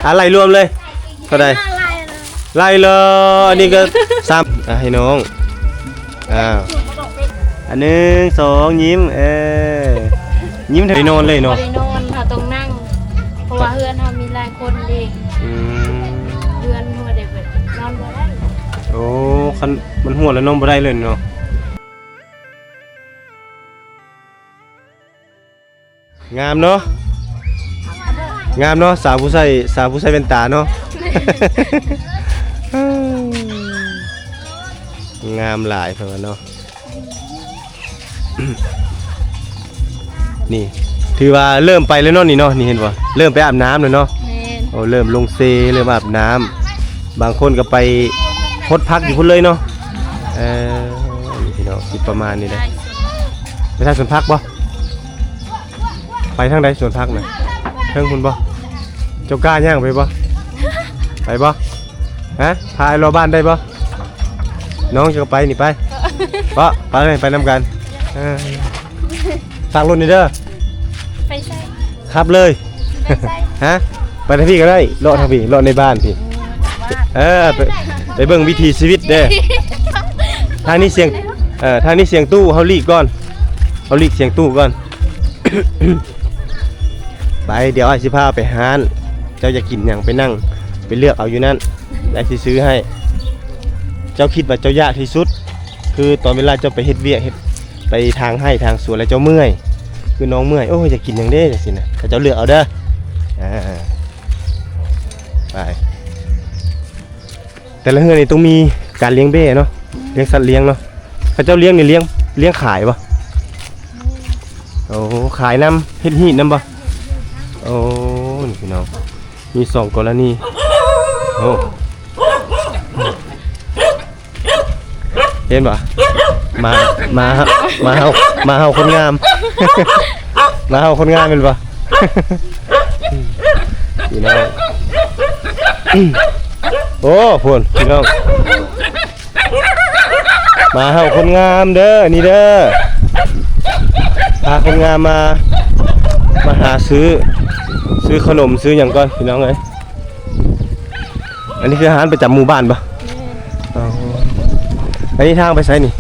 ອ່ະ ໄລ່ລວມເລີຍ ເທົ່າໃດ? ໄລ່ເລີຍ ອັນນີ້ກໍສາມ ອ່ະ ໃຫ້ນ້ອງ ອ່າ ອັນ ໜຶ່ງ ສອງ ຍິ້ມ ເອີ ຍິ້ມ ໄດ້ນອນເລີຍເນາະ ບໍ່ໄດ້ນອນ ເຮົາຕ້ອງນັ່ງ ເພາະວ່າເຮືອນເຮົາມີຫຼາຍຄົນເດ້ ອືມ ເຮືອນເຮົາໄດ້ແບບນອນບໍ່ໄດ້ ໂອ້ ຄັນມັນຮ້ອນແລ້ວນອນບໍ່ໄດ້ເລີຍເນາະ. ງາມເນາະ ງາມເນາະ ສາວຜູ້ໃສ່ ສາວຜູ້ໃສ່ແວ່ນຕາເນາະ ງາມຫຼາຍເພິ່ນວ່າເນາະ ນີ້ ຖືວ່າເລີ່ມໄປແລ້ວເນາະ ນີ້ເນາະ ນີ້ເຫັນບໍ່ ເລີ່ມໄປອາບນ້ຳແລ້ວເນາະ ແມ່ນ ໂອ້ ເລີ່ມລົງເຊ ເລີ່ມອາບນ້ຳ ບາງຄົນກໍໄປຫົດຜັກຢູ່ພຸ້ນເລີຍເນາະ ເອີ ນີ້ພີ່ນ້ອງ ຊິປະມານນີ້ແຫຼະ ໄປທາງສວນຜັກບໍ່? ໄປທາງໃດສວນຜັກນະ? ເທິງພຸ້ນບໍ່? ເຈົ້າກ້າຍ່າງໄປບໍ່? ໄປບໍ່? ຮະ? ພາອ້າຍເລາະບ້ານໄດ້ບໍ່? ນ້ອງຈະໄປນີ້ໄປ ເບາະ ໄປເລີຍ ໄປນຳກັນ ເອີ ຝາກລົດນີ້ເດີ ໄປໃສ? ຂັບເລີຍ ໄປໃສ? ຮະ? ໄປທາງພີ້ກໍໄດ້ ເລາະທາງພີ້ ເລາະໃນບ້ານພີ້ ເອີ ໄປ ໄປເບິ່ງວິຖີຊີວິດເດ້ ທາງນີ້ສຽງ ເອີ ທາງນີ້ສຽງຕູ້ ເຮົາຫຼີກກ່ອນ ເຮົາຫຼີກສຽງຕູ້ກ່ອນ. ໄປ ດຽວອ້າຍຊິພາໄປຮ້ານ ເຈົ້າຢາກກິນຫຍັງໄປນັ່ງ ໄປເລືອກເອົາຢູ່ນັ້ນ ອ້າຍຊິຊື້ໃຫ້ ເຈົ້າຄິດວ່າເຈົ້າຢາກທີ່ສຸດ ຄືຕອນເວລາເຈົ້າໄປເຮັດວຽກ ເຮັດ ໄປທາງໄຮ່ທາງສວນແລ້ວເຈົ້າເມື່ອຍ ຄືນ້ອງເມື່ອຍ ໂອ້ຍ ຢາກກິນຫຍັງເດ້ ຈັ່ງຊີ້ນະ ເຈົ້າເລືອກເອົາເດີ ອ່າ ໄປ. ແຕ່ລະເຮືອນນີ້ຕ້ອງມີການລ້ຽງແບ້ເນາະ ລ້ຽງສັດລ້ຽງເນາະ ເຂົາເຈົ້າລ້ຽງນີ້ລ້ຽງ ລ້ຽງຂາຍບໍ່? ໂອ້ ຂາຍນຳ ເຮັດຮີດນຳບໍ່? ໂອ້ ນີ້ພີ່ນ້ອງ ມີສອງກໍລະນີ ໂອ້ ເຫັນບໍ່? ໝາ ໝາ ໝາເຫົ່າ ໝາເຫົ່າຄົນງາມ ໝາເຫົ່າຄົນງາມແມ່ນບໍ່? ພີ່ນ້ອງ ໂອ້ ພຸ້ນ ພີ່ນ້ອງ ໝາເຫົ່າຄົນງາມເດີ ນີ້ເດີ ພາຄົນງາມມາ ມາຫາຊື້ ຊື້ຂະໜົມ ຊື້ຫຍັງກ່ອນ ພີ່ນ້ອງເອີຍ. ອັນນີ້ຄືຮ້ານປະຈຳໝູ່ບ້ານບໍ່? ແມ່ນ ອໍ ອັນນີ້ທາງໄປໃສນີ້?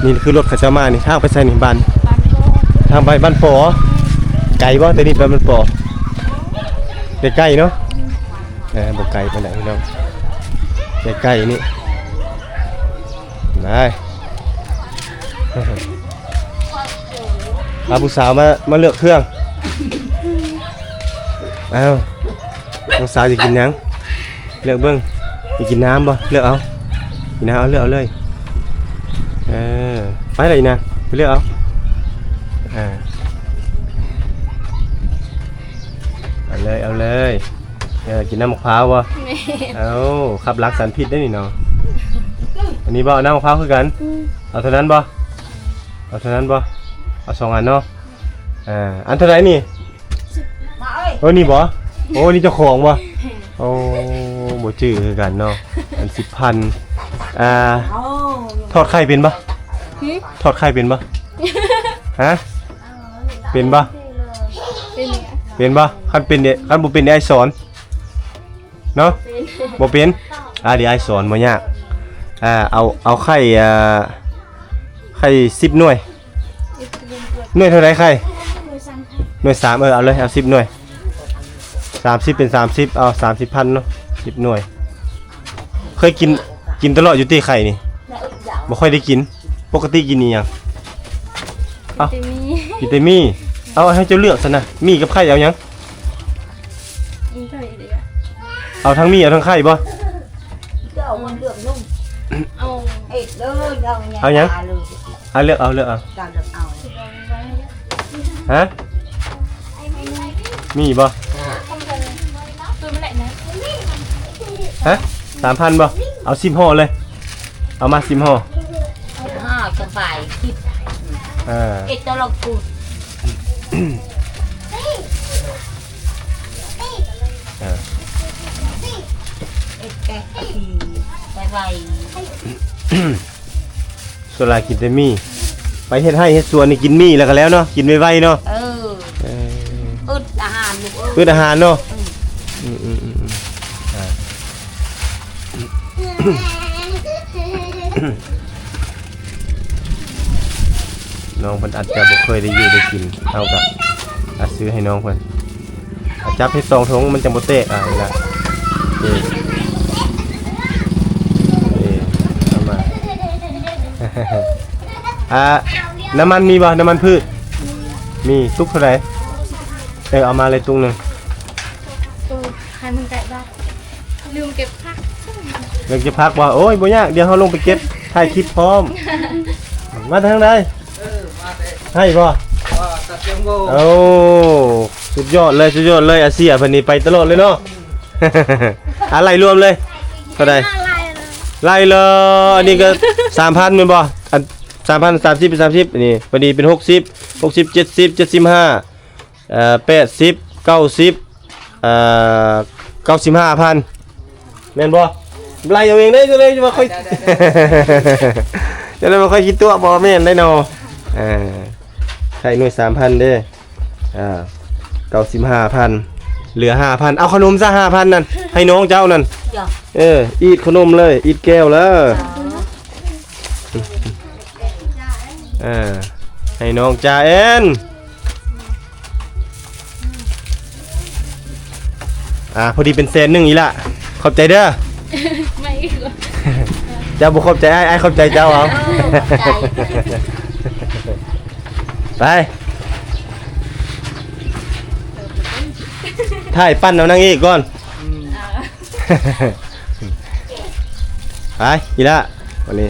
ນີ້ຄືລົດເຂົາເຈົ້າມານີ້ ທາງໄປໃສນີ້? ບ້ານ ບ້ານໂພ ທາງໄປບ້ານປໍ ໄກບໍ່? ແຕ່ນີ້ໄປບ້ານປໍ ໃກ້ໆເນາະ ເອີ ບໍ່ໄກປານໃດພີ່ນ້ອງ ໃກ້ໆນີ້ ໄປ ພາຜູ້ສາວມາ ມາເລືອກເຄື່ອງ ອ້າວ ນ້ອງສາວຢາກກິນຫຍັງ? ເລືອກເບິ່ງ ຢາກກິນນ້ຳບໍ່? ເລືອກເອົາ ກິນນ້ຳເອົາ ເລືອກເອົາເລີຍ ເອີ ໄປລະອີນາງ ໄປເລືອກເອົາ ອ່າ ເອົາເລີຍ ເອົາເລີຍ ເອີ ກິນນ້ຳໝາກພ້າວບໍ່? ແມ່ນ ເອົາ ຂັບລັກສານພິດໄດ້ນີ້ເນາະ ອັນນີ້ບໍ່? ເອົານ້ຳໝາກພ້າວຄືກັນ ອືມ ເອົາເທົ່ານັ້ນບໍ່? ເອົາເທົ່ານັ້ນບໍ່? ເອົາສອງອັນເນາະ ອ່າ ອັນເທົ່າໃດນີ້? ເອີ ນີ້ບໍ່? ໂອ້ ນີ້ເຈົ້າຂອງບໍ່? ໂອ້ ບໍ່ຈື່ຄືກັນເນາະ ອັນສິບພັນ ອ່າ ທອດໄຂ່ເປັນບໍ່? ຫື? ທອດໄຂ່ເປັນບໍ່? ຮະ? ເປັນບໍ່? ເປັນຫຍັງ? ເປັນບໍ່? ຄັນເປັນເດ ຄັນບໍ່ເປັນເດ ອ້າຍສອນ ເນາະ ບໍ່ເປັນ ອ່າ ດຽວອ້າຍສອນ ບໍ່ຍາກ ອ່າ ເອົາ ເອົາໄຂ່ ອ່າ ໄຂ່ສິບໜ່ວຍ ໜ່ວຍເທົ່າໃດໄຂ່? ໜ່ວຍສາມ ເອີ ເອົາເລີຍ ເອົາສິບໜ່ວຍ ສາມສິບເປັນສາມສິບ ເອົາສາມສິບພັນເນາະ ສິບໜ່ວຍ ເຄີຍກິນ ກິນຕະຫຼອດຢູ່ຕິໄຂ່ນີ້? ບໍ່ຄ່ອຍໄດ້ກິນ ປົກກະຕິກິນອີ່ຫຍັງ? ເອົ້າ ກິນແຕ່ໝີ່ ກິນແຕ່ໝີ່ ເອົາໃຫ້ເຈົ້າເລືອກຊັ້ນນະ ໝີ່ກັບໄຂ່ເອົາຫຍັງ? ເອົາທັງໝີ່ເອົາທັງໄຂ່ບໍ່? ເຈົ້າເອົາເລືອກນຸ່ງ ເອົາ ເອົາເລີຍ ເອົາຫຍັງ? ເອົາເລືອກເອົາ ເລືອກເອົາ ເຈົ້າເລືອກເອົາ ຮະ? ມີບໍ່? ຮະ? ສາມພັນບໍ່? ເອົາສິບຫໍ່ເລີຍ ເອົາມາສິບຫໍ່ ຫ້າສະບາຍ ເອີ ເອັດຕະຫຼອດກູດ ເອີ ເຮັດແກງກະປີໄວໆ ສ່ວນຫຼາຍກິນແຕ່ໝີ່ ໄປເຮັດໄຮ່ເຮັດສວນນີ້ກິນໝີ່ແລ້ວກໍແລ້ວເນາະ ກິນໄວໆເນາະ ເອີ ເອີ ອຶດອາຫານລູກເອີຍ ອຶດອາຫານເນາະ ອືມ ອືມໆໆໆ ອ່າ ນ້ອງເພິ່ນອາດຈະບໍ່ເຄີຍໄດ້ຢູ່ໄດ້ກິນ ເຮົາກະ ອ່າ ຊື້ໃຫ້ນ້ອງເພິ່ນ ອ່າ ຈັບໃຫ້ສອງຖົງ ມັນຈັ່ງບໍ່ແຕກ ອ່າ ນີ້ລະ ເອີ ເອີ ເອົາມາ ອ່າ ນ້ຳມັນມີບໍ່? ນ້ຳມັນພືດ ມີ ຕຸກເທົ່າໃດ? ເອີ ເອົາມາເລີຍຕຸກໜຶ່ງ. ເອີ ໃຫ້ມັນໄດ້ບາດ ລືມເກັບຜັກ ລືມເກັບຜັກບໍ່? ໂອ້ຍ ບໍ່ຍາກ ດຽວເຮົາລົງໄປເກັບ ຖ່າຍຄລິບພ້ອມ. ມາທາງໃດ? ເອີ ມາແຕ່ ໃຫ້ບໍ່? ວ່າຕັດຍັງບໍ່ ໂອ້ ສຸດຍອດເລີຍ ສຸດຍອດເລີຍ ອາເຊຍເພິ່ນນີ້ໄປຕະຫຼອດເລີຍເນາະ. ອ່າ ໄລ່ລວມເລີຍ ເທົ່າໃດ? ໄລ່ເລີຍ ອັນນີ້ກໍສາມພັນແມ່ນບໍ່? ອັນ ສາມພັນ ສາມສິບ ເປັນສາມສິບ ນີ້ ບາດນີ້ເປັນຫົກສິບ ຫົກສິບ ເຈັດສິບ ເຈັດສິບຫ້າ ເອີ ແປດສິບ ເກົ້າສິບ ເອີ ເກົ້າສິບຫ້າພັນ ແມ່ນບໍ່? ໄລ່ເອົາເອງເດ້ ຈະໄດ້ວ່າຂ້ອຍ ຈະໄດ້ວ່າຂ້ອຍຂີ້ຕົວະ ບໍ່ແມ່ນໄດ໋ເນາະ. ເອີ ໃຊ້ໜ່ວຍສາມພັນເດ້ ເອີ ເກົ້າສິບຫ້າພັນ ເຫຼືອຫ້າພັນ ເອົາຂະໜົມຊະ ຫ້າພັນນັ້ນ ໃຫ້ນ້ອງເຈົ້ານັ້ນ. ເອີ ອີດຂະໜົມເລີຍ ອີດແກ້ວເລີຍ. ອ່າ ໃຫ້ນ້ອງຈາແອນ ອ່າ ພໍດີເປັນແສນໜຶ່ງອີ່ຫຼ້າ ຂອບໃຈເດີ. ເຈົ້າບໍ່ຂອບໃຈອ້າຍ ອ້າຍຂອບໃຈເຈົ້າເອົາ. ເອີ ຂອບໃຈ ໄປ ຖ່າຍປັ້ນເອົານາງເອກກ່ອນ. ອືມ ອ່າ ໄປອີ່ຫຼ້າ ບາດນີ້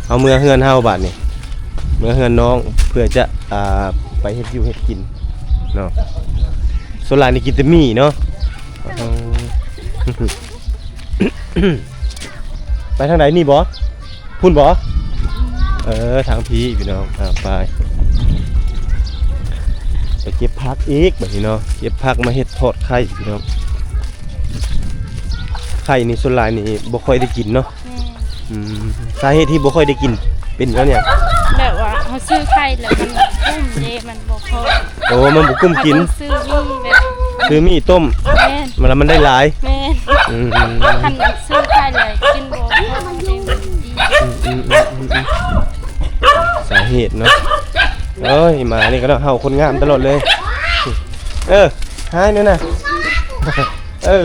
ເຮົາເມືອເຮືອນເຮົາ ບາດນີ້ເມືອເຮືອນນ້ອງ ເພື່ອຈະ ອ່າ ໄປເຮັດຢູ່ເຮັດກິນເນາະ. ສ່ວນຫຼາຍນີ້ກິນແຕ່ໝີ່ເນາະ. ໄປທາງໃດນີ້ບໍ? ພຸ້ນບໍ? ເອີ ທາງພີ້ພີ່ນ້ອງ ອ່າ ໄປ ໄປເກັບຜັກອີກບາດນີ້ເນາະ ເກັບຜັກມາເຮັດທອດໄຂ່ພີ່ນ້ອງ. ໄຂ່ນີ້ສ່ວນຫຼາຍນີ້ບໍ່ຄ່ອຍໄດ້ກິນເນາະ. ແມ່ນ ອືມ ສາເຫດທີ່ບໍ່ຄ່ອຍໄດ້ກິນເປັນຍ້ອນຫຍັງ? ແບບວ່າເຮົາຊື້ໄຂ່ແລ້ວມັນກຸ້ມເດ້ ມັນບໍ່ພໍ. ໂອ້ ມັນບໍ່ກຸ້ມກິນ ເຮົາຕ້ອງຊື້ໝີ່ແບບ ຊື້ໝີ່ຕົ້ມ. ແມ່ນ ມັນລະມັນໄດ້ຫຼາຍ. ແມ່ນ ອືມ ຄັນຊື້ໄຂ່ແລ້ວກິນບໍ່ພໍເດ້ ມັນດີ. ອືມໆໆໆ ສາເຫດເນາະ. ເອີຍ ໝານີ້ກໍເນາະ ເຫົ່າຄົນງາມຕະຫຼອດເລີຍ. ເອີ ຫາຍແນ່ນະ. ເອີ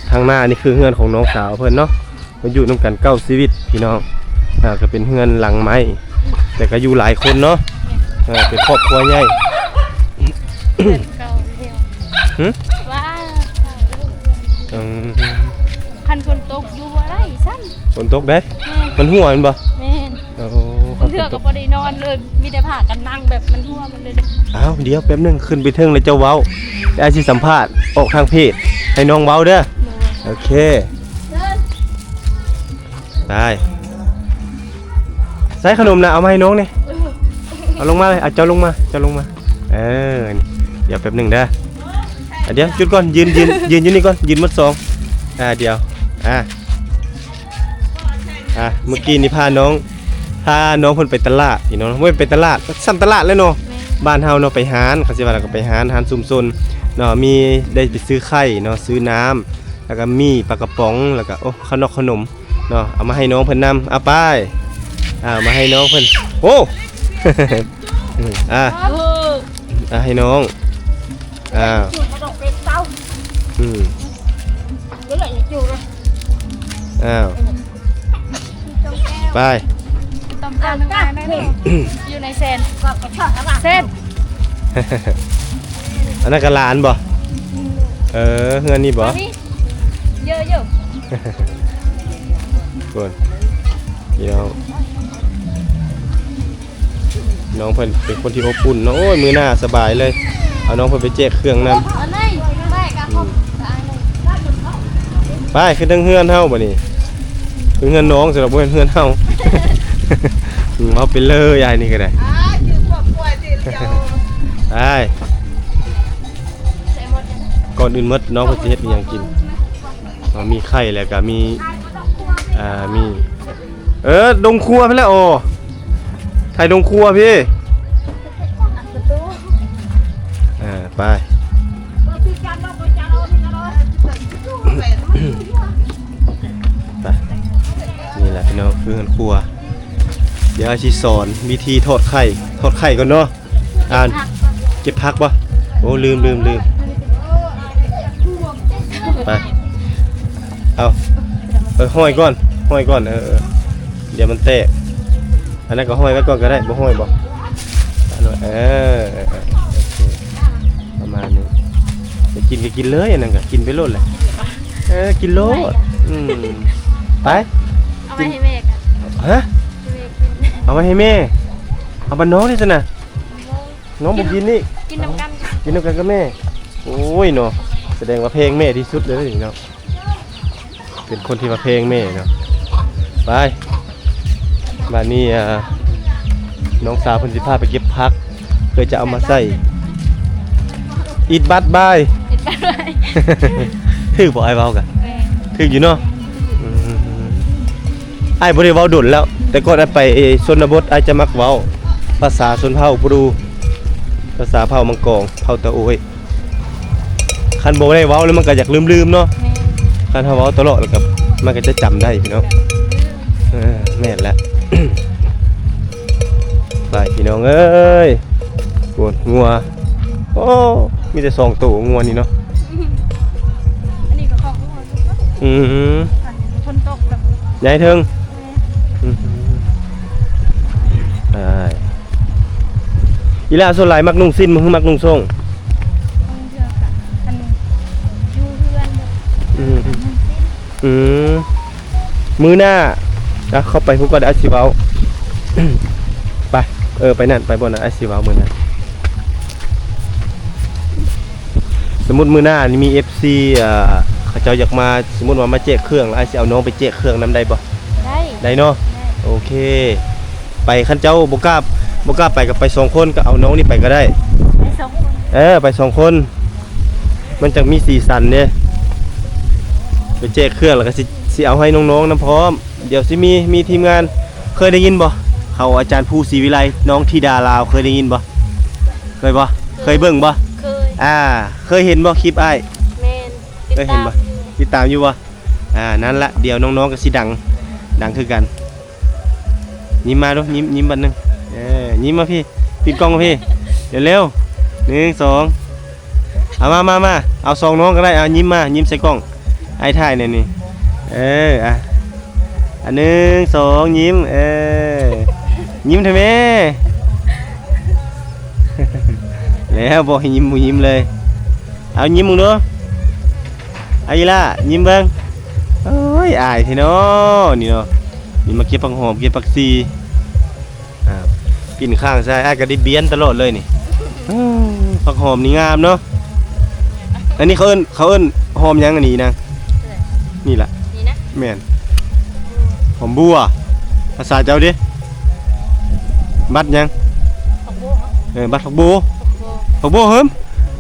ທາງໜ້ານີ້ຄືເຮືອນຂອງນ້ອງສາວເພິ່ນເນາະ ມາຢູ່ນຳກັນເກົ້າຊີວິດພີ່ນ້ອງ. ອ່າ ກໍເປັນເຮືອນຫຼັງໄມ້ ແຕ່ກໍຢູ່ຫຼາຍຄົນເນາະ. ເອີ ເປັນຄອບຄົວໃຫຍ່. ເຮືອນເກົ່າແລ້ວ. ຫຶ? ວ່າ ອືມ ຄັນຝົນຕົກຢູ່ບໍ່ໄດ້ຊ້ຳ. ຝົນຕົກເດ້? ແມ່ນ ມັນຮົ່ວແມ່ນບໍ່? ແມ່ນ. ໂອ້ ບາງເທື່ອກໍບໍ່ໄດ້ນອນເລີຍ ມີແຕ່ພາກັນນັ່ງແບບມັນຮົ່ວໝົດເລີຍເດ້. ອ້າວ ດຽວແປັບໜຶ່ງ ຂຶ້ນໄປເທິງແລ້ວເຈົ້າເວົ້າ ອ້າຍຊິສຳພາດອອກທາງເພຈ ໃຫ້ນ້ອງເວົ້າເດີ. ໂດຍ ໂອເຄ ໄປ ໃສ່ຂະໜົມນະ ເອົາມາໃຫ້ນ້ອງແດ່. ເອົາລົງມາເລີຍ ເອົາເຈົ້າລົງມາ ເຈົ້າລົງມາ. ເອີ ດຽວແປັບໜຶ່ງເດີ ດຽວ ຢຸດກ່ອນ ຢືນ ຢືນ ຢືນຢູ່ນີ້ກ່ອນ ຢືນໝົດສອງ. ອ່າ ດຽວ ອ່າ ອ່ະ ມື້ກີ້ນີ້ພານ້ອງ ພານ້ອງເພິ່ນໄປຕະຫຼາດພີ່ນ້ອງ ບໍ່ແມ່ນໄປຕະຫຼາດ ສ່ຳຕະຫຼາດແຫຼະເນາະ. ແມ່ນ ບ້ານເຮົາເນາະ ໄປຮ້ານ ເຂົາຊິວ່າລະກໍໄປຮ້ານ ຮ້ານຊຸມຊົນເນາະ ມີໄດ້ໄປຊື້ໄຂ່ເນາະ ຊື້ນ້ຳ ແລ້ວກໍໝີ່ ປາກະປ໋ອງ ແລ້ວກໍ ໂອ້ ຂະໜົມ ຂະໜົມເນາະ ເອົາມາໃຫ້ນ້ອງເພິ່ນນຳ. ເອົາໄປ ອ່າ ມາໃຫ້ນ້ອງເພິ່ນ. ໂອ້ ອ່າ ອ່າ ໃຫ້ນ້ອງ. ອ້າວ ອືມ ອ້າວ ໄປ ຕ້ອງການງານໄດ້ເນາະ ຢູ່ໃນແສນ ແສນ. ອັນນັ້ນກໍຫຼານບໍ່? ເອີ ເຮືອນນີ້ບໍ່? ເຍອະໆ ພຸ້ນ ພີ່ນ້ອງ. ນ້ອງເພິ່ນເປັນຄົນທີ່ອົບອຸ່ນເນາະ. ໂອ້ຍ ມື້ໜ້າສະບາຍເລີຍ ເອົານ້ອງເພິ່ນໄປແຈກເຄື່ອງນຳ. ໄປ ຂຶ້ນເທິງເຮືອນເຮົາບາດນີ້ ເປັນເຮືອນນ້ອງຊັ້ນດອກ ບໍ່ແມ່ນເຮືອນເຮົາ. ເວົ້າໄປເລີຍ ອ້າຍນີ້ກໍໄດ້. ໄປ ກ່ອນອື່ນໝົດ ນ້ອງເພິ່ນຊິເຮັດອີ່ຫຍັງກິນ? ເອີ ມີໄຂ່ ແລ້ວກໍມີ ອ່າ ມີ ເອີ ດົງຄົວພຸ້ນແຫຼະ. ໂອ້ ໄຖດົງຄົວພີ້. ໄປ ໄປ ນີ້ແຫຼະພີ່ນ້ອງ ຄືເຮືອນຄົວ. ດຽວຊິສອນວິທີທອດໄຂ່ ທອດໄຂ່ກ່ອນເນາະ. ອ່ານ ເກັບຜັກບໍ່? ໂອ້ ລືມ ລືມ ລືມ ໄປ ເອົາ ເອີ ຫ້ອຍກ່ອນ ຫ້ອຍກ່ອນ ເອີ ເອີ ດຽວມັນແຕກ. ອັນນັ້ນກໍຫ້ອຍໄວ້ກ່ອນກໍໄດ້ ບໍ່ຫ້ອຍບໍ່? ອັນນັ້ນ ເອີ ເອີ ເອີ ໂອເຄ ປະມານນີ້. ຈະກິນກໍກິນເລີຍ ອັນນັ້ນກໍກິນໄປໂລດແຫຼະ. ເອີ ກິນໂລດ ອືມ ໄປ ເອົາໄວ້ໃຫ້ແມ່ກັນ. ຮະ? ໃຫ້ແມ່ກິນ. ເອົາໄວ້ໃຫ້ແມ່? ເອົາບາດນ້ອງນີ້ຊັ້ນນະ. ນ້ອງບໍ່ກິນນີ້ ກິນນຳກັນ ກິນນຳກັນກັບແມ່. ໂອ້ຍເນາະ ສະແດງວ່າແພງແມ່ທີ່ສຸດເລີຍເນາະ ເປັນຄົນທີ່ວ່າແພງແມ່ເນາະ. ໄປ ບາດນີ້ ອ່າ ນ້ອງສາວເພິ່ນຊິພາໄປເກັບຜັກ ເພື່ອຈະເອົາມາໃສ່ Eat Bud Bye Eat Bud Bye ຖືກບໍ່ ອ້າຍເວົ້າກະ? ແມ່ນ ຖືກຢູ່ເນາະ. ອືມ ອ້າຍບໍ່ໄດ້ເວົ້າດົນແລ້ວ ແຕ່ກ່ອນອ້າຍໄປຊົນນະບົດ ອ້າຍຈະມັກເວົ້າພາສາຊົນເຜົ່າປູດູ ພາສາເຜົ່າມັງກອງ ເຜົ່າຕາໂອ້ຍ. ຄັນບໍ່ໄດ້ເວົ້າແລ້ວມັນກໍຢາກລືມໆເນາະ. ແມ່ນ ຄັນເຮົາເວົ້າຕະຫຼອດແລ້ວກໍ ມັນກໍຈະຈຳໄດ້ພີ່ນ້ອງ. ເອີ ແມ່ນແຫຼະ ໄປພີ່ນ້ອງເອີຍ ໂອ້ ງົວ ໂອ້ ມີແຕ່ສອງໂຕງົວນີ້ເນາະ. ອັນນີ້ກໍຂອງ ອືມ ຝົນຕົກແບບ ໃຫຍ່ເຖິງ ແມ່ນ ອືມ ໄດ້. ອີ່ຫຼ້າສ່ວນຫຼາຍມັກນຸ່ງສິ້ນບໍ່ ຫຼືມັກນຸ່ງໂສ້ງ? ບາງເທື່ອກໍ ອັນ ຢູ່ເຮືອນ ອືມ ນຸ່ງສິ້ນ. ອືມ ມື້ໜ້າ ອ່ະ ເຂົ້າໄປພຸ້ນກ່ອນ ດຽວອ້າຍຊິເວົ້າ ໄປ ເອີ ໄປນັ້ນ ໄປບ່ອນນັ້ນ ອ້າຍຊິເວົ້າມື້ໜ້າ. ສົມມຸດມື້ໜ້ານີ້ມີເອັຟຊີ ເອີ ເຂົາເຈົ້າຢາກມາ ສົມມຸດວ່າມາແຈກເຄື່ອງ ແລ້ວອ້າຍຊິເອົານ້ອງໄປແຈກເຄື່ອງນຳໄດ້ບໍ່? ໄດ້ ໄດ້ເນາະ ໄດ້ ໂອເຄ. ໄປ ຄັນເຈົ້າບໍ່ກ້າ ບໍ່ກ້າໄປກໍໄປສອງຄົນ ກໍເອົານ້ອງນີ້ໄປກໍໄດ້ ໄປສອງຄົນ ເອີ ໄປສອງຄົນ ມັນຈັ່ງມີສີສັນເດ້ ໄປແຈກເຄື່ອງ ແລ້ວກໍຊິ ຊິເອົາໃຫ້ນ້ອງໆນຳພ້ອມ. ດຽວຊິມີ ມີທີມງານ ເຄີຍໄດ້ຍິນບໍ່ ເຂົາອາຈານພູ ສີວິໄລ ນ້ອງທິດາລາວ ເຄີຍໄດ້ຍິນບໍ່? ເຄີຍບໍ່? ເຄີຍເບິ່ງບໍ່? ເຄີຍ ອ່າ ເຄີຍເຫັນບໍ່ຄລິບອ້າຍ? ແມ່ນ ຕິດຕາມຢູ່ ຕິດຕາມຢູ່ບໍ່? ອ່າ ນັ້ນລະ ດຽວນ້ອງໆກໍຊິດັງ ດັງຄືກັນ. ຍິ້ມມາດູ ຍິ້ມ ຍິ້ມບາດໜຶ່ງ ເອີ ຍິ້ມມາພີ້ ປິດກ້ອງມາພີ້ ເລັວໆ ໜຶ່ງ ສອງ ເອົາມາ ມາ ມາ ເອົາສອງນ້ອງກໍໄດ້ ເອົາຍິ້ມມາ ຍິ້ມໃສ່ກ້ອງ ອ້າຍຖ່າຍແນ່ນີ້ ເອີ ອ່ະ ອ່ະ ໜຶ່ງ ສອງ ຍິ້ມ ເອີ ຍິ້ມເຖາະແມ່ ແລ້ວບໍ່ໃຫ້ຍິ້ມ ບໍ່ຍິ້ມເລີຍ. ເອົາຍິ້ມເບິ່ງດູ ເອົາອີ່ຫຼ້າ ຍິ້ມເບິ່ງ. ໂອ້ຍ ອາຍແທ້ເນາະ ນີ້ເນາະ ນີ້ມາເກັບຜັກຫອມ ເກັບຜັກຊີ ອ່າ ປິ່ນຂ້າງໃສ່ ອ້າຍກໍໄດ້ບຽນຕະຫຼອດເລີຍນີ້. ເອີ ຜັກຫອມນີ້ງາມເນາະ. ອັນນີ້ເຂົາເອີ້ນ ເຂົາເອີ້ນຫອມຫຍັງອັນນີ້ນາງ? ນີ້ລະ ນີ້ນະ ແມ່ນ ຫອມບົ່ວ ພາສາເຈົ້າເດ? ບັກຫຍັງ? ບັກໂບ ເອີ ບັກຜັກໂບ ຜັກໂບ ຜັກໂບເຮີ້ມ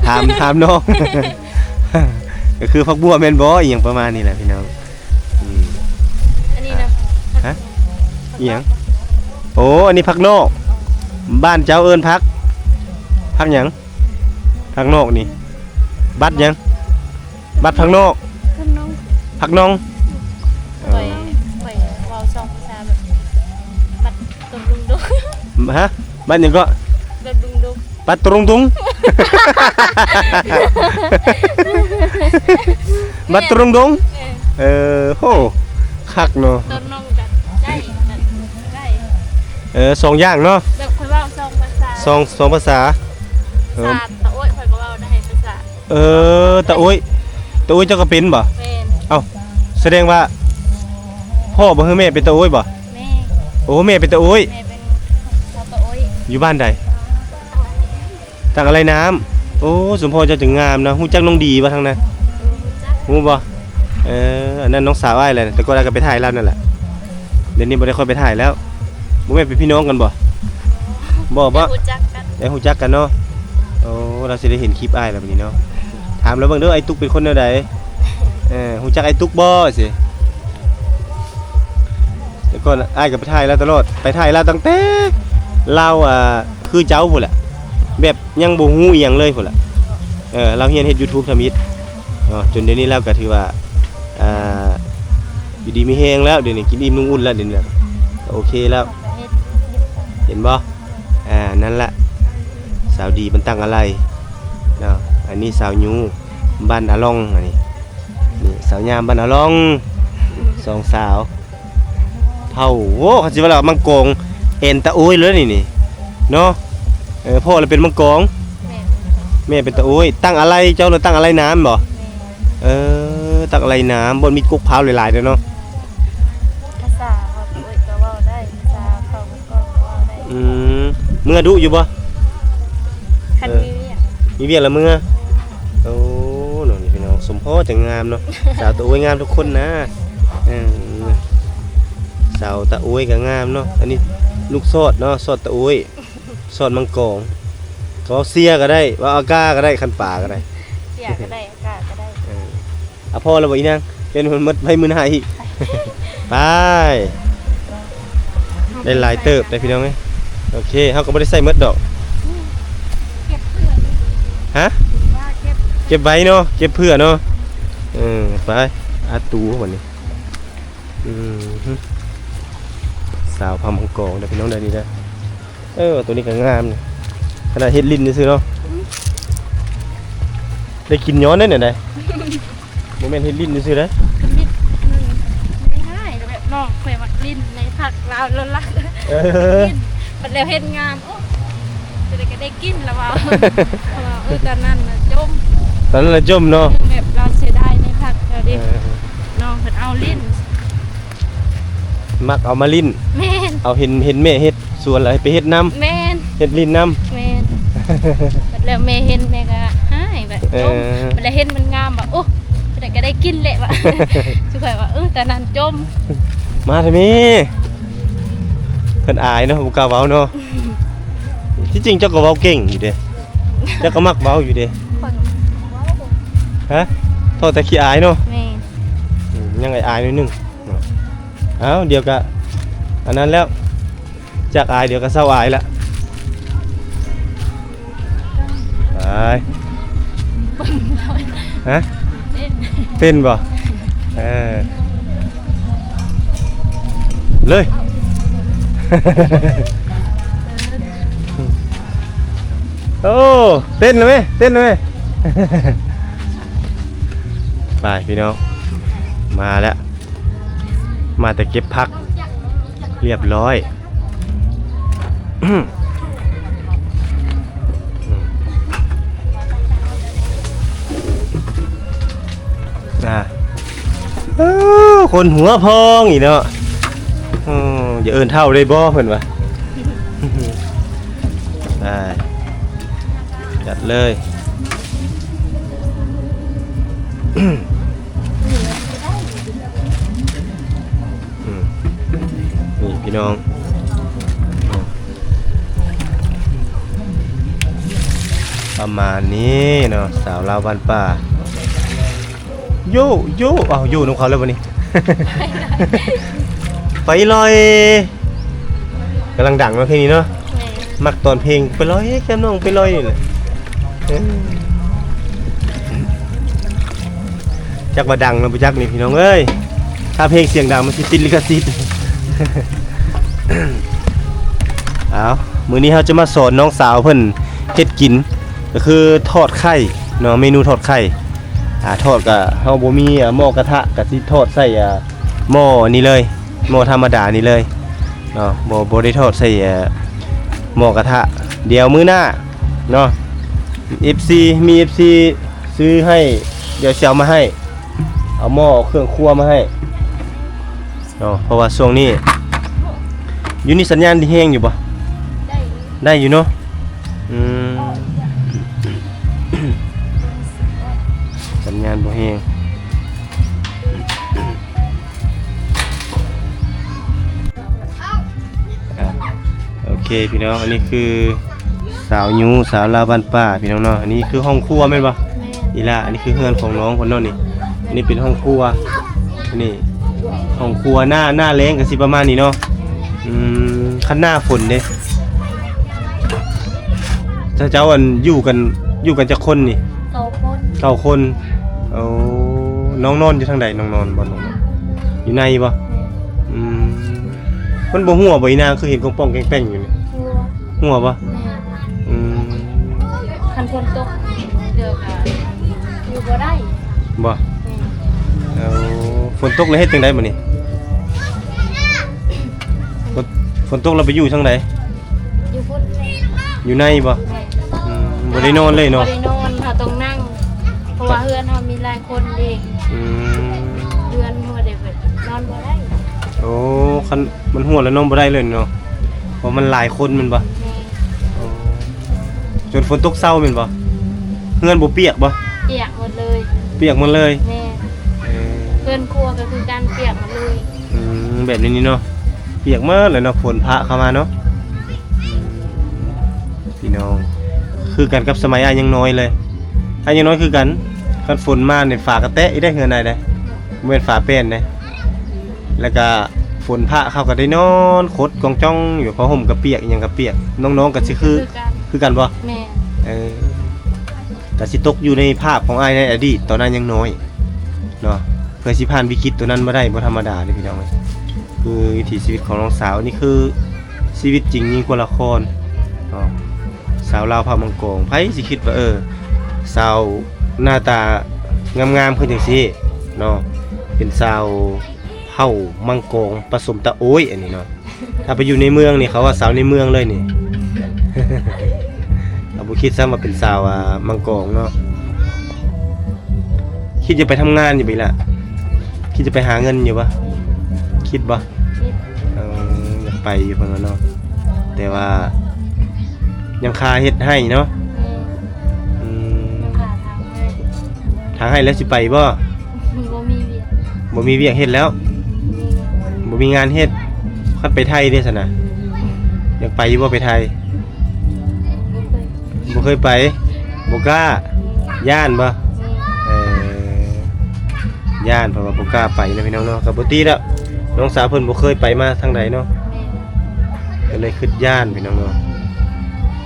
ຖາມ ຖາມນ້ອງ ກໍຄືຜັກບົວແມ່ນບໍ່ ອີ່ຫຍັງປະມານນີ້ແຫຼະພີ່ນ້ອງ. ອືມ ອັນນີ້ນະ ຮະ ອີ່ຫຍັງ? ໂອ້ ອັນນີ້ຜັກນອກ ບ້ານເຈົ້າເອີ້ນຜັກ ຜັກຫຍັງ? ຜັກນອກນີ້ ບັກຫຍັງ? ບັກຜັກນອກ ຜັກນອງ ຜັກນອງ. ຂ້ອຍ ຂ້ອຍເວົ້າສອງພາສາແບບ ບັກຕຸງຕຸງ ຮະ? ບັກຫຍັງເກາະ? ບັກຕຸງຕຸງ ບັກຕຸງຕຸງ ບັກຕຸງຕຸງ ເອີ ເອີ ໂຫ ຄັກເນາະ ຕົວນ້ອງກັນໄດ້ ໄດ້ ເອີ ສອງຢ່າງເນາະ ແບບຂ້ອຍເວົ້າສອງພາສາ ສອງ ສອງພາສາ ເອີ ພາສາຕາໂອ້ຍ ຂ້ອຍກໍເວົ້າໄດ້ ພາສາ ເອີ ຕາໂອ້ຍ ຕາໂອ້ຍເຈົ້າກໍເປັນບໍ່? ແມ່ນ ເອົ້າ ສະແດງວ່າພໍ່ບໍ່ ຫຼືແມ່ເປັນຕາໂອ້ຍບໍ່? ແມ່ ໂອ້ ແມ່ເປັນຕາໂອ້ຍ ແມ່ເປັນຊາວຕາໂອ້ຍ ຢູ່ບ້ານໃດ? ຕາກອາໄລນ້ຳ ໂອ້ ສົມພໍ່ເຈົ້າຈັ່ງງາມເນາະ ຮູ້ຈັກນ້ອງດີບໍ່ທາງນັ້ນ? ເອີ ຮູ້ຈັກ ຮູ້ບໍ່? ເອີ ອັນນັ້ນນ້ອງສາວອ້າຍແຫຼະ ແຕ່ກ່ອນອ້າຍກໍໄປຖ່າຍລາວນັ້ນແຫຼະ ດຽວນີ້ບໍ່ໄດ້ຄ່ອຍໄປຖ່າຍແລ້ວ ບໍ່ແມ່ນເປັນພີ່ນ້ອງກັນບໍ່? ບໍ່ ບໍ່ ຮູ້ຈັກກັນ ໄດ້ຮູ້ຈັກກັນເນາະ ໂອ້ ລາວຊິໄດ້ເຫັນຄລິບອ້າຍແລ້ວບັດນີ້ເນາະ ຖາມລາວເບິ່ງເດີ ອ້າຍຕຸກເປັນຄົນແນວໃດ? ເອີ ຮູ້ຈັກອ້າຍຕຸກບໍ່? ຊິ ແຕ່ກ່ອນອ້າຍກໍໄປຖ່າຍລາວຕະຫຼອດ ໄປຖ່າຍລາວຕັ້ງແຕ່ລາວ ອ່າ ຄືເຈົ້າພຸ້ນແຫຼະ ແບບຍັງບໍ່ຮູ້ອີ່ຫຍັງເລີຍພຸ້ນແຫຼະ ເອີ ລາວຮຽນເຮັດ YouTube ທຳອິດເນາະ ຈົນດຽວນີ້ລາວກໍຖືວ່າ ອ່າ ຢູ່ດີມີແຮງແລ້ວ ດຽວນີ້ກິນອີ່ມນຸ່ງອຸ່ນແລ້ວ ດຽວນີ້ນະ ກໍໂອເຄແລ້ວ ເຫັນບໍ່? ອ່າ ນັ້ນລະ ສາວດີບ້ານຕັງອາໄລເນາະ ອັນນີ້ສາວຍູບ້ານອາລ່ອງ ອັນນີ້ ນີ້ສາວຍາມບ້ານອາລ່ອງ ສອງສາວ ເຜົ່າ ໂອ້ ຄັນຊິວ່າລາວມັງກອງ ແອນຕາໂອ້ຍເລີຍນີ້ ນີ້ເນາະ ເອີ ພໍ່ລະເປັນມັງກອງ ແມ່ນ ແມ່ເປັນຕາໂອ້ຍ ຕັ້ງອາໄລ ເຈົ້າລະຕັ້ງອາໄລນາມບໍ່? ແມ່ນ ເອີ ຕັ້ງອາໄລນາມ ບໍ່ມີກົກພ້າວຫຼາຍໆເດ້ເນາະ ພາສາເຮົາໂອ້ຍກໍເວົ້າໄດ້ ພາສາເຜົ່າມັງກອງກໍເວົ້າໄດ້ ອືມ ເມືອດຸຢູ່ບໍ່? ຄັນມີວຽກ ມີວຽກລະເມືອ ໂອ້ ເນາະ ນີ້ພີ່ນ້ອງ ສົມພໍຈັ່ງງາມເນາະ ສາວຕາໂອ້ຍງາມທຸກຄົນນະ ເອີ ສາວຕາໂອ້ຍກໍງາມເນາະ ອັນນີ້ລູກຊອດເນາະ ຊອດຕາໂອ້ຍ ຊອດມັງກອງ ເວົ້າເຊຍກໍໄດ້ ເວົ້າອາກາກໍໄດ້ ຄັນປາກໍໄດ້ ເຊຍກໍໄດ້ ອາກາກໍໄດ້ ເອີ ອະ ພໍແລ້ວບໍ່ອີນາງ ເປັນໝົດໄປມື້ໜ້າອີກ ໄປ ໄດ້ຫຼາຍເຕີບໄດ໋ພີ່ນ້ອງເອີຍ ໂອເຄ ເຮົາກໍບໍ່ໄດ້ໃຊ້ໝົດດອກ ເກັບເພື່ອ ຮະ? ວ່າເກັບ ເກັບໄວ້ເນາະ ເກັບເພື່ອເນາະ ເອີ ໄປ ອາຕູບັດນີ້ ອືມ ສາວເຜົ່າມັງກອງເດີພີ່ນ້ອງເດີ ນີ້ເດີ ເອີ ໂຕນີ້ກໍງາມ ຂະໜາດເຮັດຫຼິ້ນຊື່ໆເນາະ ໄດ້ກິນຍ້ອນໄດ໋ນີ້ໄດ໋ ບໍ່ແມ່ນເຮັດຫຼິ້ນຊື່ໆເດ້ ເຮັດຫຼິ້ນ ອືມ ໄດ້ຮ້າຍ ແບບນ້ອງຂ້ອຍມັກຫຼິ້ນໃນພັກລາວ ແລ້ວລະ ເອີ ຫຼິ້ນ ບັດແລ້ວເຮັດງານ ໂອ້ ຈະໄດ້ ກໍໄດ້ກິນລະວ່າ ເອີ ຕອນນັ້ນນະຈົ່ມ ຕອນນັ້ນລະຈົ່ມເນາະ ແບບລາວເສຍດາຍໃນພັກລາວເດ້ ເອີ ນ້ອງເພິ່ນເອົາຫຼິ້ນ ມັກເອົາມາຫຼິ້ນ ແມ່ນ ເອົາເຫັນ ເຫັນແມ່ເຮັດສວນແລ້ວໃຫ້ໄປເຮັດນຳ ແມ່ນ ເຮັດຫຼິ້ນນຳ ແມ່ນ ບັດແລ້ວແມ່ເຫັນແມ່ກໍຮ້າຍ ແບບ ເອີ ຈົ່ມ ບັດແລ້ວເຫັນມັນງາມວ່າ ໂອ້ ເພິ່ນກໍໄດ້ກິນແຫຼະວ່າ ສຸຂ້ອຍວ່າ ເອີ ຕອນນັ້ນຈົ່ມ ມາເຖາະແມ່ ເພິ່ນອາຍເນາະ ບໍ່ກ້າເວົ້າເນາະ ທີ່ຈິງເຈົ້າກໍເວົ້າເກັ່ງຢູ່ເດ້ ເຈົ້າກໍມັກເວົ້າຢູ່ເດ້ ຂ້ອຍເວົ້າ ຮະ ເວົ້າແຕ່ຂີ້ອາຍເນາະ ແມ່ນ ອືມ ຍັງອາຍໆໜ້ອຍໜຶ່ງ ເນາະ ອ້າວ ດຽວກະອັນນັ້ນແລ້ວ ຈາກອາຍດຽວກໍເຊົາອາຍລະ ໄປ ຮະ ເຕັ້ນ ເຕັ້ນບໍ່? ເອີ ເລີຍ ໂອ້ ເຕັ້ນແລ້ວເວີຍ ເຕັ້ນແລ້ວເວີຍ ໄປພີ່ນ້ອງ ມາແລ້ວ ມາແຕ່ເກັບຜັກ ລຽບຮ້ອຍ ອ່າ ເອີ ຄົນຫົວພອງອີກເນາະ ໂອ້ ຢ່າເອີ້ນເຖົ້າໄດ້ບໍ່ ເພິ່ນວ່າ ໄປ ຈັດເລີຍ. ອືມ ນີ້ພີ່ນ້ອງ ປະມານນີ້ເນາະ ສາວລາວບ້ານປ່າ ໂຢໂຢ ເອົ້າ ຢູ່ນຳເຂົາແລ້ວບັດນີ້ ໄປລອຍ ກຳລັງດັງເນາະເພງນີ້ເນາະ ແມ່ນ ມັກຕອນເພງໄປລອຍ ແກ້ມນ້ອງໄປລອຍນີ້ແຫຼະ ເອີ ຈັກວ່າດັງແລ້ວບໍ່ຈັກນີ້ພີ່ນ້ອງເອີຍ ຖ້າເພງສຽງດັງມັນຊິຕິດລິຂະສິດ ເອົາ ມື້ນີ້ເຮົາຈະມາສອນນ້ອງສາວເພິ່ນເຮັດກິນ ກໍຄືທອດໄຂ່ເນາະ ເມນູທອດໄຂ່ ອ່າ ທອດກໍເຮົາບໍ່ມີ ອ່າ ໝໍ້ກະທະ ກໍຊິທອດໃສ່ ອ່າ ໝໍ້ນີ້ເລີຍ ໝໍ້ທຳມະດານີ້ເລີຍເນາະ ບໍ່ ບໍ່ໄດ້ທອດໃສ່ ເອີ ໝໍ້ກະທະ ດຽວມື້ໜ້າເນາະ ເອັຟຊີ ມີເອັຟຊີຊື້ໃຫ້ ດຽວຊິເອົາມາໃຫ້ ເອົາໝໍ້ ເອົາເຄື່ອງຄົວມາໃຫ້ເນາະ ເພາະວ່າຊ່ວງນີ້ ຢູ່ນີ້ສັນຍານດີແຮງຢູ່ບໍ່? ໄດ້ຢູ່ ໄດ້ຢູ່ເນາະ ອືມ ສັນຍານບໍ່ແຮງ ອ່ະ ໂອເຄພີ່ນ້ອງ ອັນນີ້ຄືສາວຍູ ສາວລາວບ້ານປ່າພີ່ນ້ອງເນາະ ອັນນີ້ຄືຫ້ອງຄົວແມ່ນບໍ່? ແມ່ນ ອີ່ຫຼ້າ ອັນນີ້ຄືເຮືອນຂອງນ້ອງເພິ່ນເນາະນີ້ ອັນນີ້ເປັນຫ້ອງຄົວ ນີ້ຫ້ອງຄົວ ໜ້າ ໜ້າແລ້ງກໍຊິປະມານນີ້ເນາະ ອືມ ຄັນໜ້າຝົນເດ? ເຈົ້າ ເຈົ້າ ອັນ ຢູ່ກັນ ຢູ່ກັນຈັກຄົນນີ້? ເກົ້າຄົນ ເກົ້າຄົນ. ໂອ້ ນ້ອງນອນຢູ່ທາງໃດ? ນ້ອງນອນບໍ່? ນ້ອງນອນຢູ່ໃນບໍ່? ແມ່ນ. ອືມ ມັນບໍ່ຮົ່ວບໍ່ອີນາ? ຄືເຫັນກອງປ່ອງແກງແປ້ງຢູ່ນີ້. ຮົ່ວ. ຮົ່ວບໍ່? ແມ່ນ. ອືມ ຄັນຝົນຕົກເທື່ອກະຢູ່ບໍ່ໄດ້. ບໍ່? ແມ່ນ. ເອົາ ຝົນຕົກແລ້ວເຮັດຈັ່ງໃດບັດນີ້? ຝົນ ຝົນຕົກແລ້ວໄປຢູ່ທາງໃດ? ຢູ່ພຸ້ນແຫຼະ ຢູ່ໃນບໍ່? ແມ່ນ. ອືມ ບໍ່ໄດ້ນອນເລີຍເນາະ? ບໍ່ໄດ້ນອນ ເຮົາຕ້ອງນັ່ງ ເພາະວ່າເຮືອນເຮົາມີຫຼາຍຄົນເດ້. ອືມ ເຮືອນຮົ່ວເດ້ ແບບນອນບໍ່ໄດ້. ໂອ້ ຄັນມັນຮົ່ວແລ້ວນອນບໍ່ໄດ້ເລີຍເນາະ ເພາະມັນຫຼາຍຄົນແມ່ນບໍ່? ແມ່ນ. ໂອ້ ຈົນຝົນຕົກເຊົາແມ່ນບໍ່? ເຮືອນບໍ່ປຽກບໍ່? ປຽກໝົດເລີຍ. ປຽກໝົດເລີຍ? ແມ່ນ. ເອີ ເຮືອນຄົວກໍຄືກັນ ປຽກໝົດເລີຍ. ອືມ ແບບນີ້ນີ້ເນາະ ປຽກໝົດແລ້ວເນາະ ຝົນພະເຂົ້າມາເນາະ. ອືມ ພີ່ນ້ອງ ຄືກັນກັບສະໄໝອ້າຍຍັງນ້ອຍເລີຍ. ອ້າຍຍັງນ້ອຍຄືກັນ ຄັນຝົນມານີ້ ຝາກະແຕະອີກໄດ໋ ເຮືອນອ້າຍໄດ໋ ບໍ່ແມ່ນຝາແປ້ນເດ້. ແລ້ວກະຝົນພະເຂົາກໍໄດ້ນອນຂົດກອງຈ້ອງຢູ່ ຜ້າຫົ່ມກໍປຽກ ອີ່ຫຍັງກໍປຽກ. ນ້ອງໆກໍຊິຄື ຄືກັນ ຄືກັນບໍ່? ແມ່ນ. ເອີ ກໍຊິຕົກຢູ່ໃນພາບຂອງອ້າຍໃນອະດີດ ຕອນອ້າຍຍັງນ້ອຍເນາະ. ເພື່ອຊິຜ່ານວິກິດຕົວນັ້ນມາໄດ້ບໍ່ທຳມະດາເດ້ພີ່ນ້ອງເອີຍ. ຄືວິຖີຊີວິດຂອງນ້ອງສາວ ນີ້ຄືຊີວິດຈິງຍິ່ງກວ່າລະຄອນເນາະ. ສາວລາວເຜົ່າມັງກອງ ໃຜຊິຄິດວ່າ ເອີ ສາວໜ້າຕາງາມໆຄືຈັ່ງຊີ້ເນາະ ເປັນສາວເຜົ່າມັງກອງປະສົມຕາໂອ້ຍ ອັນນີ້ເນາະ. ຖ້າໄປຢູ່ໃນເມືອງນີ້ ເຂົາວ່າສາວໃນເມືອງເລີຍນີ້. ເຮົາບໍ່ຄິດຊ້ຳວ່າເປັນສາວ ອ່າ ມັງກອງເນາະ. ຄິດຈະໄປທຳງານຢູ່ບໍ່ອີ່ຫຼະ? ຄິດຈະໄປຫາເງິນຢູ່ບໍ່? ຄິດບໍ່? ເອີ ຢາກໄປຢູ່ເພິ່ນວ່າເນາະ ແຕ່ວ່າຍັງຄາເຮັດໄຮ່ເນາະ. ອືມ ທາງໄຮ່ແລ້ວຊິໄປບໍ່? ບໍ່ມີວຽກ ບໍ່ມີວຽກເຮັດແລ້ວ ບໍ່ມີງານເຮັດ. ຄັນໄປໄທເດ້ຊັ້ນນະ ຢາກໄປຢູ່ບໍ່ ໄປໄທ? ບໍ່ເຄີຍ ບໍ່ເຄີຍໄປ ບໍ່ກ້າ ຢ້ານບໍ່? ເອີ ຢ້ານ ເພາະວ່າບໍ່ກ້າໄປນະພີ່ນ້ອງເນາະ. ກໍບໍ່ຕິດອກ ນ້ອງສາວເພິ່ນບໍ່ເຄີຍໄປມາທາງໃດເນາະ ກໍເລີຍຄິດຢ້ານພີ່ນ້ອງເນາະ.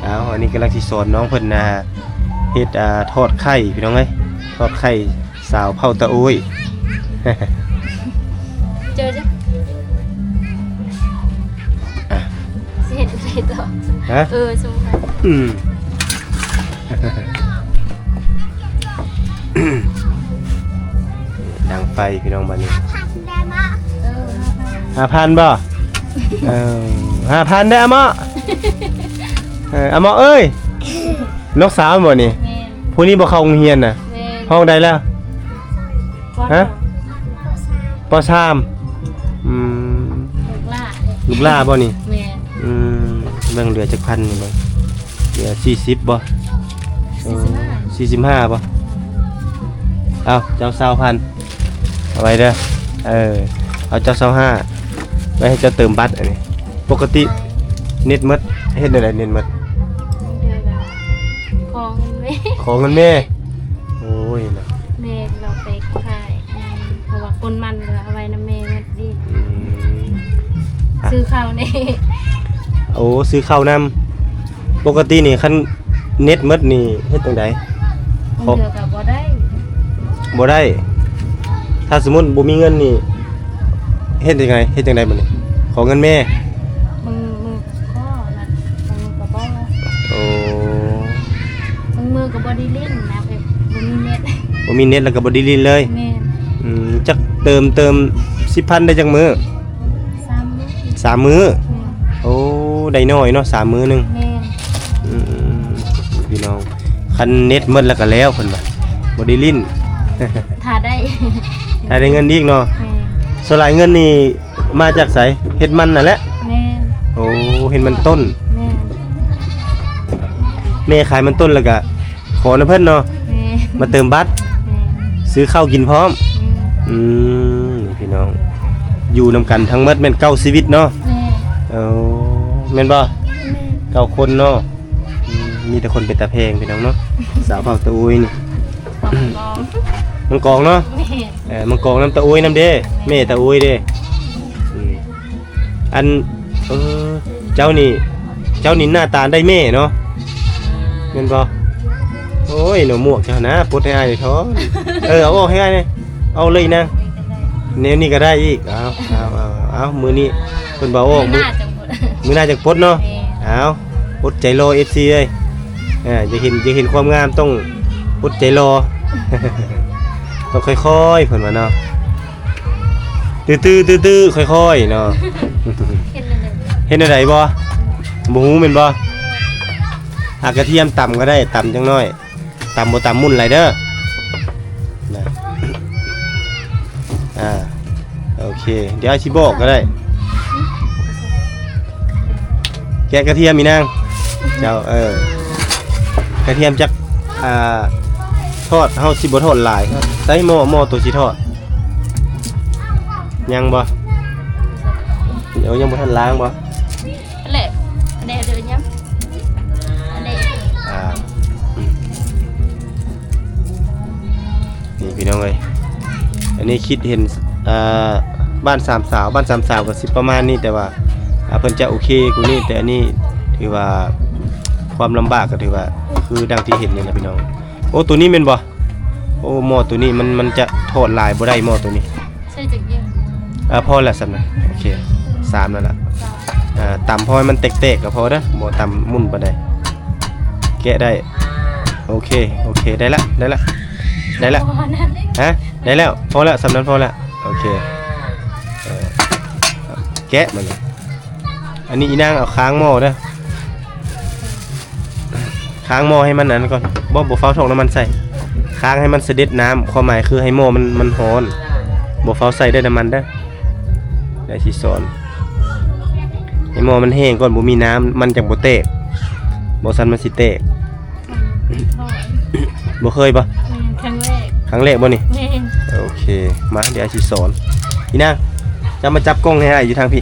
ອ້າວ ອັນນີ້ກຳລັງຊິສອນນ້ອງເພິ່ນນະ ເຮັດ ອ່າ ທອດໄຂ່ພີ່ນ້ອງເອີຍ ທອດໄຂ່ ສາວເຜົ່າຕາໂອ້ຍ. ເຈີຈ້ະ ອ່ະ ຊິເຮັດຈັ່ງໃດຕໍ່? ຮະ? ເອີ ສົມມຸດ ອືມ ດັງໄຟພີ່ນ້ອງບາດນີ້. ເອີ ຫ້າພັນບໍ່? ເອີ ຫ້າພັນເດີ້ອາເມາະ. ເອີ ອາເມາະເອີຍ ນ້ອງສາວບໍ່ນີ້? ແມ່ນ. ຜູ້ນີ້ບໍ່ເຂົ້າໂຮງຮຽນນະ? ແມ່ນ. ຫ້ອງໃດແລ້ວ? ປ.ສາມ. ຮະ? ປ.ສາມ. ອືມ ລູກຫຼ້າເດ້ ລູກຫຼ້າບໍ່ນີ້? ແມ່ນ. ອືມ ເບິ່ງເຫຼືອຈັກພັນນີ້ເບິ່ງ ເຫຼືອສີ່ສິບບໍ່? ສີ່ສິບຫ້າ. ເອີ ສີ່ສິບຫ້າບໍ່? ເອົາ ເຈົ້າຊາວພັນ ເອົາໄວ້ເດີ້. ເອີ ເອົາເຈົ້າຊາວຫ້າ ໄວ້ໃຫ້ເຈົ້າເຕີມບັດ. ອັນນີ້ປົກກະຕິເນັດໝົດ ເຮັດແນວໃດເນັດໝົດ? ບາງເທື່ອກໍຂໍເງິນແມ່ ຂໍເງິນແມ່. ໂອ້ຍເນາະ ແມ່ກໍໄປຂາຍ ເພາະວ່າຄົນມັນກໍເອົາໄວ້ນຳແມ່ໝົດເດ້. ອືມ ຊື້ເຂົ້າແດ່. ໂອ້ ຊື້ເຂົ້ານຳ. ປົກກະຕິນີ້ຄັນເນັດໝົດນີ້ເຮັດຈັ່ງໃດ? ບາງເທື່ອກໍບໍ່ໄດ້ ບໍ່ໄດ້. ຖ້າສົມມຸດບໍ່ມີເງິນນີ້ເຮັດຈັ່ງໃດ? ເຮັດຈັ່ງໃດບັດນີ້? ຂໍເງິນແມ່. ບາງມື້ກໍຂໍ ບາງມື້ກໍບໍ່. ໂອ້ ບາງມື້ກໍບໍ່ໄດ້ຫຼິ້ນນະ ແບບບໍ່ມີເນັດ ບໍ່ມີເນັດແລ້ວກໍບໍ່ໄດ້ຫຼິ້ນເລີຍ. ແມ່ນ. ອືມ ຈັກເຕີມ ເຕີມສິບພັນໄດ້ຈັກມື້? ສາມມື້ ສາມມື້. ແມ່ນ. ໂອ້ ໄດ້ນ້ອຍເນາະ ສາມມື້ໜຶ່ງ. ແມ່ນ. ອືມ ພີ່ນ້ອງ ຄັນເນັດໝົດແລ້ວກໍແລ້ວເພິ່ນວ່າ ບໍ່ໄດ້ຫຼິ້ນ. ຖ້າໄດ້ ຖ້າໄດ້ເງິນອີກເນາະ. ແມ່ນ. ສ່ວນຫຼາຍເງິນນີ້ມາຈາກໃສ? ເຮັດມັນນັ້ນແຫຼະ. ແມ່ນ. ໂອ້ ເຮັດມັນຕົ້ນ. ແມ່ນ. ແມ່ຂາຍມັນຕົ້ນແລ້ວກະ ຂໍນຳເພິ່ນເນາະ. ແມ່ນ. ມາເຕີມບັດ. ແມ່ນ. ຊື້ເຂົ້າກິນພ້ອມ. ແມ່ນ. ອືມ ນີ້ພີ່ນ້ອງ ຢູ່ນຳກັນທັງໝົດແມ່ນເກົ້າຊີວິດເນາະ. ແມ່ນ. ເອີ ແມ່ນບໍ່? ແມ່ນ. ເກົ້າຄົນເນາະ. ອືມ ມີແຕ່ຄົນເປັນຕາແພງພີ່ນ້ອງເນາະ ສາວເຜົ່າຕາໂອ້ຍນີ້. ມັງກອງ ມັງກອງເນາະ. ແມ່ນ. ເອີ ມັງກອງນຳຕາໂອ້ຍນຳເດ້. ແມ່ຕາໂອ້ຍເດ້. ອືມ ອັນ ເອີ ເຈົ້ານີ້ ເຈົ້ານີ້ໜ້າຕາໄດ້ແມ່ເນາະ ແມ່ນບໍ່? ໂອ້ຍ ໜໍ່ໝວກເຈົ້ານະ ປົດໃຫ້ອ້າຍເຖາະ. ເອີ ເອົາອອກໃຫ້ອ້າຍແດ່. ເອົາເລີຍນາງ. ແນວນີ້ກໍໄດ້ອີກ. ເອົາ ເອົາ ເອົາ ເອົາ ມື້ນີ້ເພິ່ນເວົ້າອອກ ມື້ໜ້າຈັ່ງປົດ ມື້ໜ້າຈັ່ງປົດເນາະ. ແມ່ນ. ເອົາ ອົດໃຈລໍ ເອັຟຊີ ເອີຍ. ເອີ ຢາກເຫັນ ຢາກເຫັນຄວາມງາມຕ້ອງອົດໃຈລໍ ຕ້ອງຄ່ອຍໆ ເພິ່ນວ່າເນາະ. ຕື້ໆ ຕື້ໆ ຄ່ອຍໆເນາະ. ເຮັດແນວໃດ ເຮັດແນວໃດບໍ່? ບໍ່ຮູ້ແມ່ນບໍ່? ອາ ກະທຽມຕຳກໍໄດ້ ຕຳຈັກໜ້ອຍ ຕຳບໍ່ຕຳໝຸ່ນຫຼາຍເດີ. ນະ ອາ ໂອເຄ ດຽວອ້າຍຊິບອກກໍໄດ້. ແກະກະທຽມອີ່ນາງ ເຈົ້າ ເອີ ກະທຽມຈັກ ອ່າ ທອດ ເຮົາຊິບໍ່ທອດຫຼາຍ. ໃສ່ໝໍ້ ໝໍ້ໂຕຊິທອດ ຍັງບໍ່? ໂອ້ ຍັງບໍ່ທັນລ້າງບໍ່? ແຫຼະ ແດ່ເດີຍາມ ອ່າ ນີ້ພີ່ນ້ອງເອີຍ ອັນນີ້ຄິດເຫັນ ອ່າ ບ້ານສາມສາວ ບ້ານສາມສາວກໍຊິປະມານນີ້ ແຕ່ວ່າ ອ່າ ເພິ່ນຈະໂອເຄກວ່ານີ້ ແຕ່ອັນນີ້ຖືວ່າຄວາມລຳບາກກໍຖືວ່າຄືດັ່ງທີ່ເຫັນນີ້ລະພີ່ນ້ອງ. ໂອ້ ໂຕນີ້ແມ່ນບໍ່? ໂອ້ ໝໍ້ໂຕນີ້ມັນ ມັນຈະທອດຫຼາຍບໍ່ໄດ້ ໝໍ້ໂຕນີ້. ໃສ່ຈັກຢ່າງ? ເອີ ພໍແລ້ວຊັ້ນນະ ໂອເຄ ສາມແລ້ວລະ. ເອີ ຕຳພໍໃຫ້ມັນແຕກໆກໍພໍເດີ ບໍ່ຕຳໝຸ່ນປານໃດ. ແກະໄດ້ ໂອເຄ ໂອເຄ ໄດ້ລະ ໄດ້ລະ ໄດ້ລະ. ຮະ ໄດ້ແລ້ວ ພໍແລ້ວ ສ່ຳນັ້ນພໍແລ້ວ ໂອເຄ. ເອີ ແກະມານີ້ ອັນນີ້ອີ່ນາງເອົາຄ້າງໝໍ້ເດີ ຄ້າງໝໍ້ໃຫ້ມັນອັນນັ້ນກ່ອນ. ບໍ່ ບໍ່ຟ້າວຖອກນ້ຳມັນໃສ່ ຄ້າງໃຫ້ມັນສະເດັດນ້ຳ ຄວາມໝາຍຄືໃຫ້ໝໍ້ມັນ ມັນຮ້ອນ ບໍ່ຟ້າວໃສ່ເດີນ້ຳມັນເດີ. ດຽວຊິສອນ ໃຫ້ໝໍ້ມັນແຫ້ງກ່ອນ ບໍ່ມີນ້ຳ ມັນຈັ່ງບໍ່ແຕກ ບໍ່ຊັ້ນມັນຊິແຕກ. ບໍ່ເຄີຍບໍ່? ອືມ ຄັ້ງແລກ ຄັ້ງແລກບໍ່ນີ້? ແມ່ນ. ໂອເຄ ມາ ດຽວອ້າຍຊິສອນ. ອີ່ນາງ ເຈົ້າມາຈັບກ້ອງໃຫ້ອ້າຍຢູ່ທາງພີ້